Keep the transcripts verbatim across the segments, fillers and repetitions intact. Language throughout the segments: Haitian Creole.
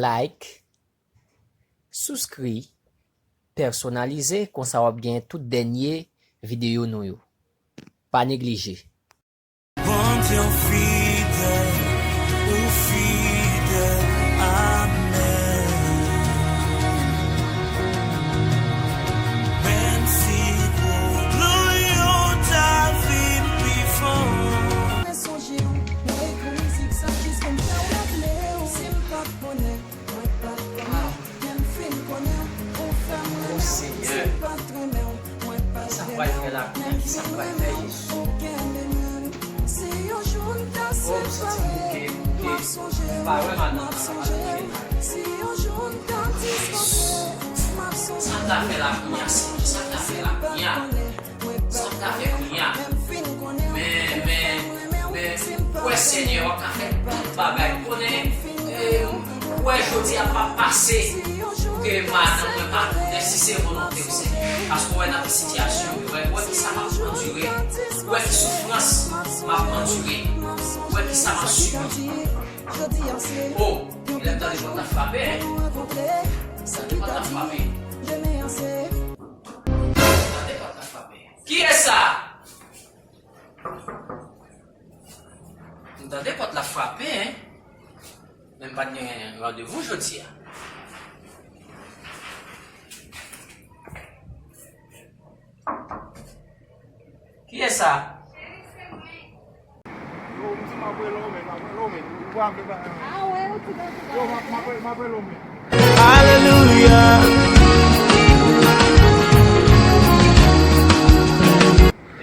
like, souskri, pèsonalize, konsa w ap gen tout dènye videyo nou yo. Pa neglije. Bondye w fidèl, ou fidèl, amèn. Menm si pwoblèm yo ta vin pi fò. Mwen sonje w, mwen ekri mizik sa jis pou m fè w raple w. Si m pa t konnen, mwen pa t konnen, men m fin konnen w. Ou fè m renmen w, si m pa t renmen w, mwen pa t renmen w, men m fin renmen w. Ou kenbe m, si yon jou n ta separe, m ap sonje w, m ap sonje w. Si yon jou n ta diskòse, m ap sonje w. Sa m ta fè la kounya, Senyè? Sa m ta fè la kounya? Sa m ta fè kounya? Men, men, men, kwè Senyè, w ap ka fè tout bagay. Konnen, eh, kwè jodi a p ap pase pou ke madanm mwen pa tounen, si se volonte w, Senyè. Paske w wè nan ki sitiyasyon m ye, w wè, w wè ki sa m ap andire, w wè ki soufrans m ap andire, w wè ki sa m ap sibi. O, lè m tande pòt la frape, en. Tande pòt la frape. Tande pòt la frape. Kiyès sa? M tande pòt la frape, en. Men m pa t gen randevou jodi a. Kiyès sa? Yo, m di m ap rele w, men, m ap rele w, men. Ou pa vle ba. Ah ouais, ou ti gate. Yo, m ap, m ap rele, m ap rele w, men. Alelouya.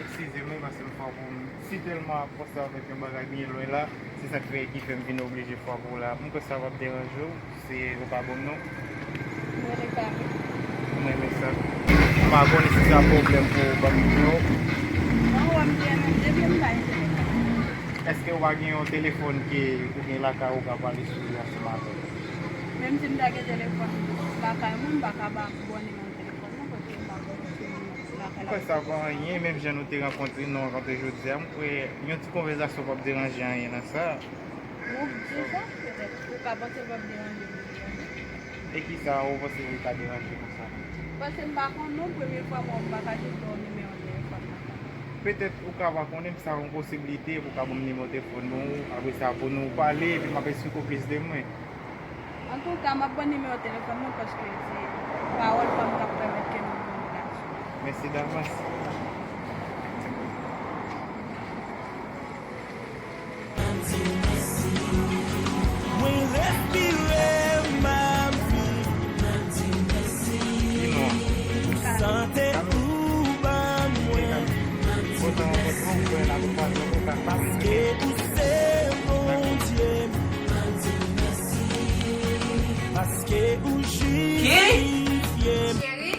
Eskize m, wi, paske m fè pou m si tèlman ap konsa avèk yon bagay byen lwen la. Se sa k fè, ki fè m vin oblije fè pou w la. M kwè sa p ap deranje w, si ou pa ban m non. Mwen renmen sa. M pa konnen si se yon pwoblèm pou w ban m non. Mwen wè m te renmen depi m pa gen telefòn. Èske w pa gen yon telefòn ke ou gen lakay ou ka pale sou li ansanm avè m? Menm si m ta gen telefòn lakay mwen, m pa ka ba bon nimewo telefòn mwen, paske m pa konnen si nimewo lakay la. M kwè sa pa anyen, menm jan nou te rankontre, nou rankontre jodi a, m kwè yon ti konvèsasyon p ap deranje anyen nan sa. Ou di sa, petèt. Ou ka panse l p ap deranje m. E kisa ou panse li ka deranje konsa? Paske m pa konnen w, premye fwa m wè w, m pa ka jis ba w nimewo telefòn nan. Petèt ou ka pa konnen m, sa yon posiblite pou w ka ban m nimewo telefòn mwen, apre sa pou nou pale, epi m ap eksplike w plis de mwen. Antouka, m ap ba w nimewo telefòn mwen paske se pawòl pa m k ap pèmèt ke nou kominikasyon. Mèsi davans. Mwen respire m ap viv. Sante ou ban mwen. Paske ou se Bondye m. Paske ou jistifye m. Cheri.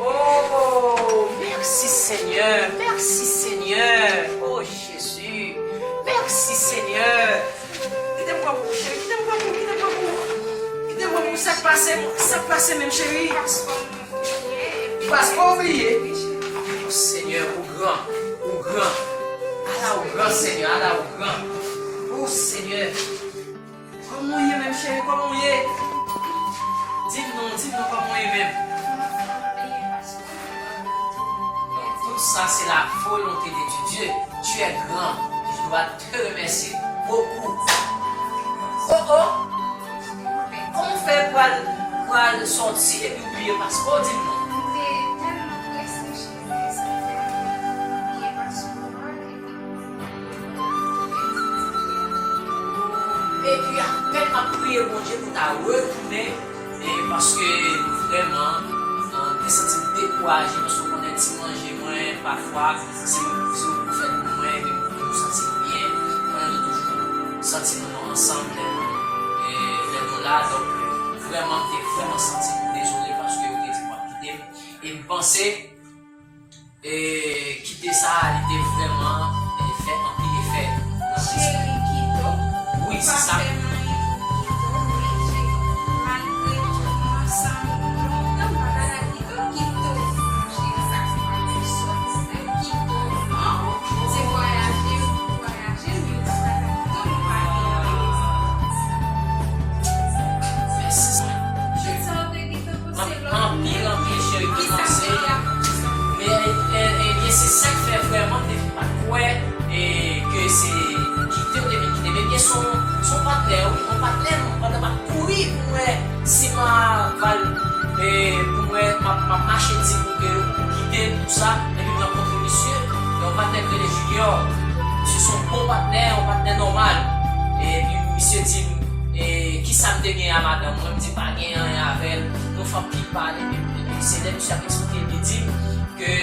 Oh, mèsi Senyè, mèsi Senyè. Oh, Jezi, mèsi Senyè. Kite m pran pou ou, cheri, kite m pran pou ou, kite m pran pou ou. Kite m pran pou ou, sa k pase, sa k pase menm, cheri? Paske w bliye. Oh, Senyè, ou gran, ou gran. Ala ou gran, Senyè, ala ou gran. Oh, Senyè. Kòman w ye menm, cheri? Kòman w ye? Di m non, di m non, kòman w ye menm? Tout ça, c'est la volonté de Dieu. Dieu est grand. Je dois te remercier beaucoup. Oh, oh! Kòman w fè pral, pral sòti epi w bliye paspò? Di m non. M te tèlman prese, cheri, sa fè m bliye paspò a, epi Epi apèn m ap priye Bondye pou ta retounen, e, paske vrèman, an, m te santi m dekouraje, paske w konnen ti manje mwen, pafwa, se, se ou ki fè l pou mwen, epi m toujou santi m byen, konnen nou toujou santi nou, nou ansanm lè nou, e, lè nou la, donk, vrèman, m te vrèman santi m dezole paske yo te di m w ap kite m, e m panse, E kite sa a, li te vrèman, e, fè anpil efè nan lespri m. Cheri, kite w. Wi, se sa. Ou pa fè m anyen pou kite w, men cheri, malgre tou, m ansanm ou lontan, m pa ta ka kite w, kite w non, cheri, sa se pa pou sòt, kite w non, se vwayaje ou vwayaje, men m pa ta ka kite w, nou pa gen anyen. Yo te vin kite m, ebyen, se yon, se yon patnè, wi, yon patnè, m, pandan m ap kouri pou m wè si m a, va, e, pou m wè m ap, m ap mache di pou ke ou kite m, tout sa, epi m rankontre misye, yon patnè k rele Junior. Misye se yon bon patnè, yon patnè nòmal. Epi misye di m, e, kisa m te gen a madanm mwen, m di pa gen anyen avè l, nou fè anpil pale, epi, epi se lè misye ap eksplike, li di m ke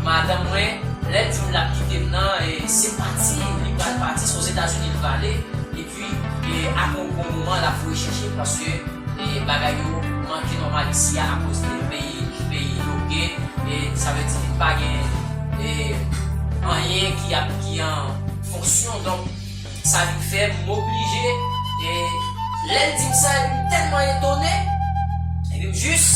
madanm mwen, lè l di m l ap kite m nan, e, se pati, li pral pati, se Ozetazini l prale, epi, e, apre yon bon moman, l ap voye chèche l, paske, e, bagay yo manke nòmal isi a, akoz de peyi, peyi loke, e, sa vle di li pa gen, e, anyen ki ap, ki an fonksyon, donk, sa vin fè m oblije, e, lè l di m sa, epi m tèlman etone, epi m jis,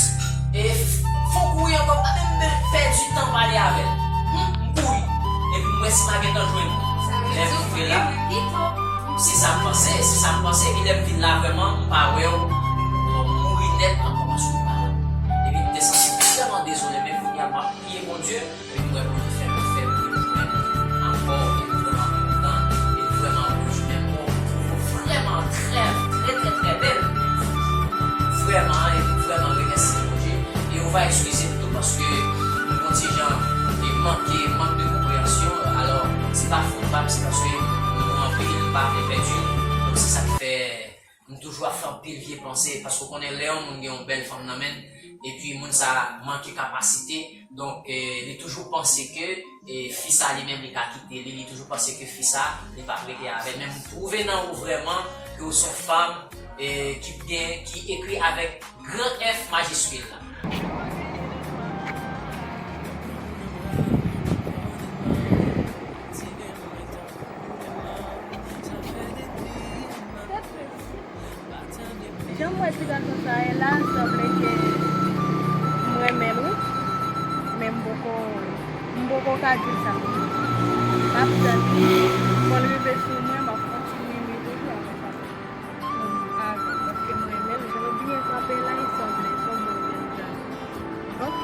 e, f-, fè yon kouri ankò, m pa menm pèdi tan pale avè l. Hum, m kouri. Epi m wè si m a gentan jwenn li. Lè m rive la, se sa m panse, se sa m panse, epi lè m vin la vrèman, m pa wè w, m mouri nèt ankò paske w pa wè m. Epi m te santi m vrèman dezole, men kounye a m ap priye Bondye, epi m wè Bondye fè m, fè m rejwenn ankò, epi m vrèman kontan, epi m vrèman rejwenn, m twouve w vrèman trè, trè, trè, trè bèl. Vrèman, epi m vrèman remèsye Bondye. E ou va eskize m tou paske m gon ti jan e manke, mank de konpreyansyon. Alò, se pa fòt pa m, se paske nou anpil, m pa vle pèdi l. Donk, se sa k fè m toujou ap fè anpil vye panse, paske w konnen lè yon moun gen yon bèl fanm nan men l, epi moun sa a manke kapasite, donk, e, li toujou panse ke, e, fi sa li menm li ka kite li, li toujou panse ke fi sa li p ap rete avè l. Men m twouve nan ou vrèman ke ou se yon fanm, e, ki gen, ki ekri avèk gran F majiskil la. Jan m wè ti gason sa a ye la, sanble ke m renmen l wi. Men m poko, m poko ka di l sa. M ap tann li. Fò l rive sou mwen, m ap kontinye li toujou avèk sa. Avè l, paske m renmen l, jan l byen kanpe la, li sanble se yon bon jèn gason. Ok,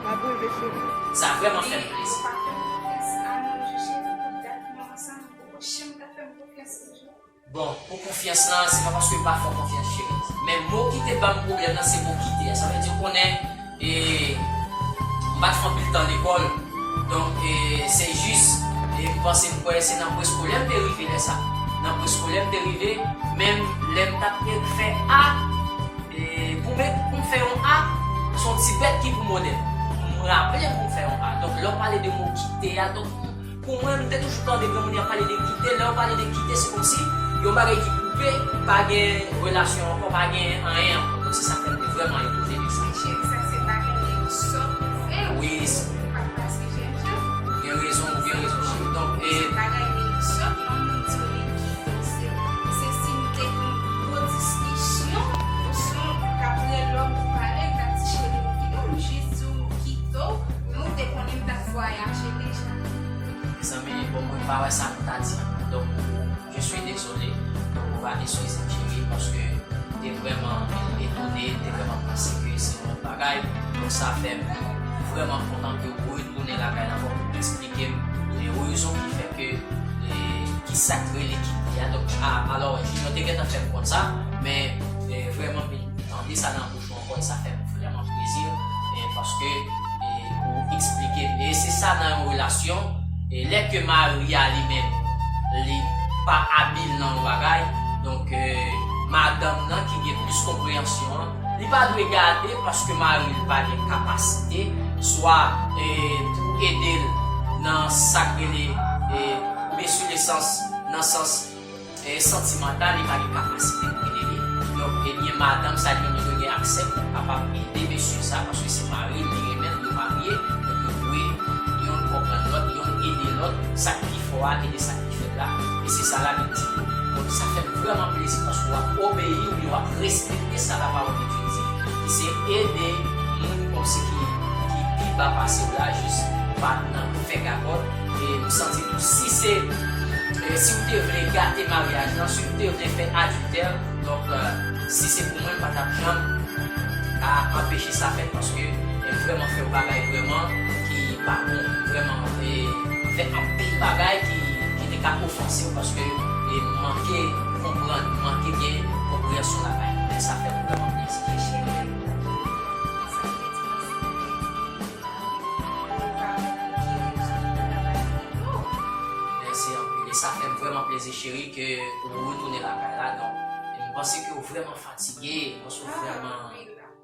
m ap rive sou li. Sa vrèman fè m plezi. Ou pa fè m konfyans, a non, je cheri, pou dat nou ansanm, ou poko janm ka fè m konfyans toujou. Bon, pou konfyans lan, se pa paske m pa fè w konfyans, cheri. Men mo ki te ban m pwoblèm nan, se mo kite a. Sa vle di, ou konnen, e, m pa t fè anpil tan lekòl. Donk, e, se jis, e, m panse m kwè se nan preskolè m te rive lè sa. Nan preskolè m te rive, menm lè m t ap fè A, e, pou m, pou m fè yon A, se yon ti bèt ki pou modèl. M raple m pou m fè yon A. Donk, lè w pale de mo kite a, donk, pou mwen, m te toujou tande granmoun y ap pale de kite. Lè yo pale de kite, se kòmsi yon bagay ki koupe, pa gen relasyon ankò, pa gen anyen ankò. Donk, se sa k fè m te vrèman etone de sa. Cheri, sa se bagay nèg sòt ou fè, wi, ou pa pase jènjan. Ou gen rezon, ou gen rezon, cheri. Donk, e, se bagay nèg sòt, yon moun di w li kite w, se, se si nou te gen yon gwo diskisyon, osnon w t ap rele w pou pale, w t ap di, cheri, m kite w, m jis di w m kite w, men ou te konnen m t ap vwayaje deja. Mezanmi, bon, mwen pa wè sa pou ta di ankò. Donk, je suis désolé. Donk, ou va eskize m, cheri, paske m te vrèman etone, m te vrèman panse ke se yon lòt bagay. Donk, sa fè m vrèman kontan ke ou retounen lakay la pou w eksplike m, e, rezon ki fè ke, e, ki sa k rele kite a. Donk, a, alò, Junior te gentan fè m konn sa, men, e, vrèman, tande sa nan bouch ou ankò, e sa fè m vrèman plezi, e, paske, e, ou eksplike m. E se sa nan yon relasyon, e lè ke mari a li menm, li pa abil nan yon bagay, donk, e, madanm nan ki gen plis konpreyansyon an, li pa dwe gade paske mari l pa gen kapasite, swa, e, pou ede l nan sa k rele, e, mesure le sens, nan sans e, santimantal, li pa gen kapasite pou ede li. Donk, ebyen, madanm sa li menm li dwe gen aksè pou kapab ede mesye sa, paske se mari l, li renmen l, yo marye, donk yo dwe yonn konprann lòt, yonn ede lòt, sa k pi fò a ede sa k pi fèb la, e se sa Labib di nou. Donk, sa fè m vrèman plezi paske w ap obeyi oubyen w ap respekte sa lapawòl de Dye di, ki se ede moun kòmsi ki, ki pi ba pase w la, jis ou pa nan fè gagòt. E m santi tou, si se, e, si w te vle gate maryaj lan, si w te vle fè adiltè, donk, e, si se pou mwen, m pa t ap janm ka anpeche sa fèt, paske, e, vrèman fè yon bagay vrèman ki pa bon, vrèman, e, fè anpil bagay ki, ki te ka ofanse w, paske E m manke konprann, m manke gen konpreyansyon lakay nou. Men sa fè m vrèman plezi. Mèsi anpil. E sa fè m vrèman plezi, cheri, ke ou retounen lakay la. Donk, e m panse ke ou vrèman fatige, m panse ou vrèman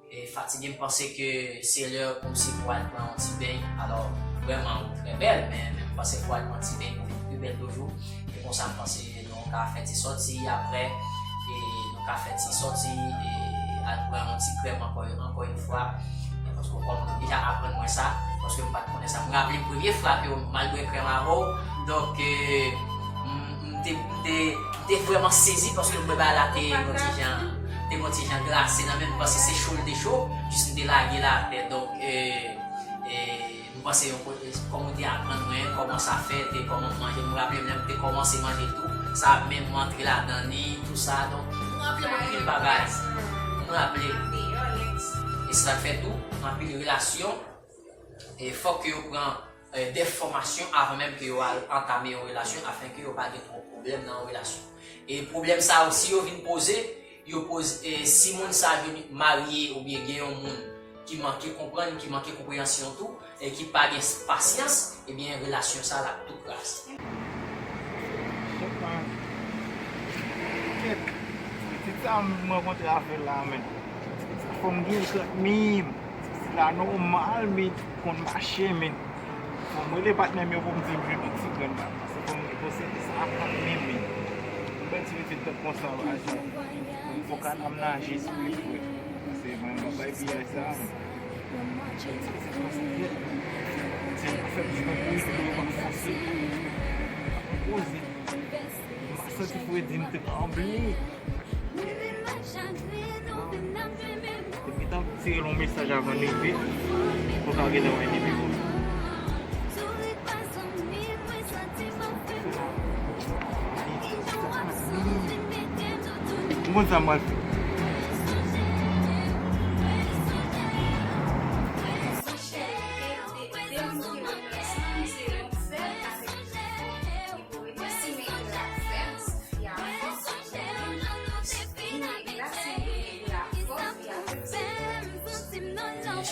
e, fatige, m panse ke se lè kòmsi pou al pran yon ti beny. Alò, vrèman, ou trè bèl, men, men m panse pou al pran ti beny pou vin pi bèl toujou. E konsa, m panse nou ka fè ti sòti apre, e nou ka fè ti sòti, e al pran yon ti krèm ankò, ankò yon fwa. E paske kòm ou deja aprann mwen sa, paske m pa t konnen sa. M raple m premye fwa ke m al bwè krèm avè w. Donk, e, m, m te, m te, m te vrèman sezi paske m wè bagay la te yon ti jan, te yon ti jan glase nan men m, paske se cho l te cho, jis m te lage l atè. Donk, e, e, m panse yon kote, kòm ou te aprann mwen kòman sa fèt e kòman manje, m raple m lè m te kòmanse manje tou, sa menm m antre ladan li, tou sa. Donk, m raple m anpil bagay. M raple. E sa fè tou, anpil relasyon, e fòk yo pran, e, de fòmasyon avan menm ke yo al antame yon relasyon, afen ke yo pa gen twòp pwoblèm nan yon relasyon. E pwoblèm sa yo, si yo vin poze, yo poze, e si moun sa vin marye oubyen gen yon moun ki manke konprann, ki manke konpreyansyon tou, e ki pa gen pasyans, ebyen, relasyon sa l ap tou kraze. Kèt, pitit sa m rankontre avè l la, men. Sa fè m gen kran, men. Pitit la nòmal, men konn mache, men. Fò m rele patnè m yo pou m di m jwenn yon ti grenn bagay. Paske fò m gen posede sa ap ap menm. Yon bèl ti pitit tèt konsa, pa jan. Pou m fò kanal m naje sou li, frè. Se mwen, mwen bay piyay sa, men. Yon ti pitit konsa, se pa fè m jwenn pou li, pou yo pa fòse. Poze. M pa santi fredi, m te tranble. Te gentan tire l yon mesaj avan leve, pou sa gentan wè leve pou li. M konn sa m pral fè.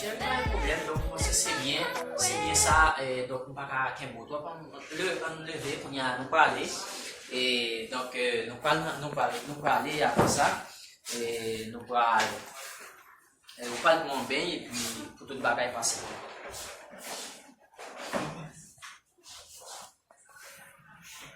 Cheri, pa gen pwoblèm, donk, m panse se byen, se byen sa, e, donk, m pa ka kenbe w twòp, ann, le-, ann leve, kounye a, nou prale, e, donk, e, nou pral, nou pral, nou prale, apre sa, e, nou pral, e, ou pral pran yon beny, epi pou tout bagay pase.